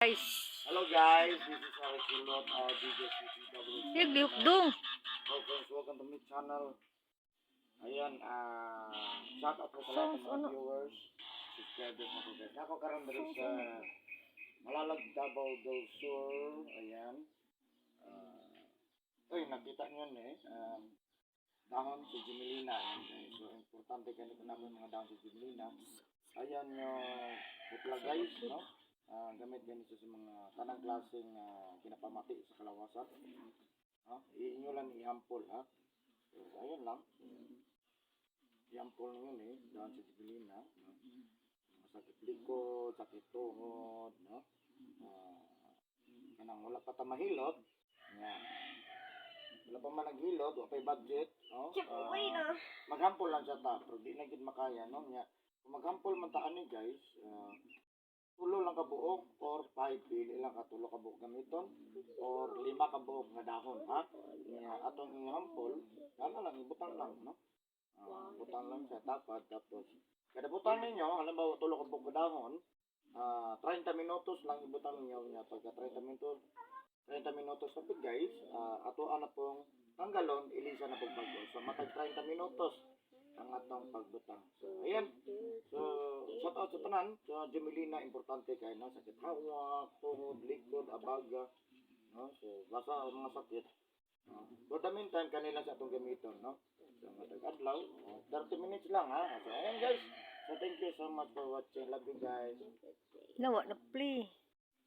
Guys. Hello guys, this is Alex Ulot, DJ CCW. Naglihok dong. Hello friends, welcome to my channel. Ayan, shout out po sa lahat ng mga Songs, ano? Viewers, subscribers na po guys. Ako karon diri sa Malalag, Davao del Sur. Ayan. Uy, nakita niyo na eh. Dahon si Jimelina. Ayan guys. So, importante ganito namin mga dahon si Jimelina. Ayan yung putla guys, no? Gamit ganito sa mga tanang klaseng kinapamati sa kalawasan. Ha? Iinyo lang ihampol ha. So, ayun lang. Ihampol ninyo eh. Dahon sa Jimelina. No? Mga sakit likod, sakit tuhod, no? Kanang wala pa ta mahilot. Nga. Wala pa man naghilot, wala pa'y budget, no? Maghampol lang siya ta, pero di na gid makaya, no? Nya, kung maghampol man ta ani guys, tulo lang ka buok or 5, pili lang ka tulo ka buok gamiton or lima ka buok nga dahon, ha? Nya atong ihampol, ana lang ibutang lang, no? Butang lang siya tapad, tapos kada butang ninyo, halimbawa tulo ka buok nga dahon, 30 minutos lang ibutang ninyo. Nya pagka 30 minutos, 30 minutos na po guys, ato na pong tanggalon, ilisa na pong bago. So matag 30 minutos ang atong pagbutang. So ayan. So shout out sa tanan. So Gemelina, importante kay no, sakit hawak, tuhod, likod, abaga, no? So basta ang mga sakit. No? For the meantime, kanila sa atong gamiton, no? So matag adlaw, 30 minutes lang ha. So ayan guys. So thank you so much for watching. Love you guys. Nawa na play.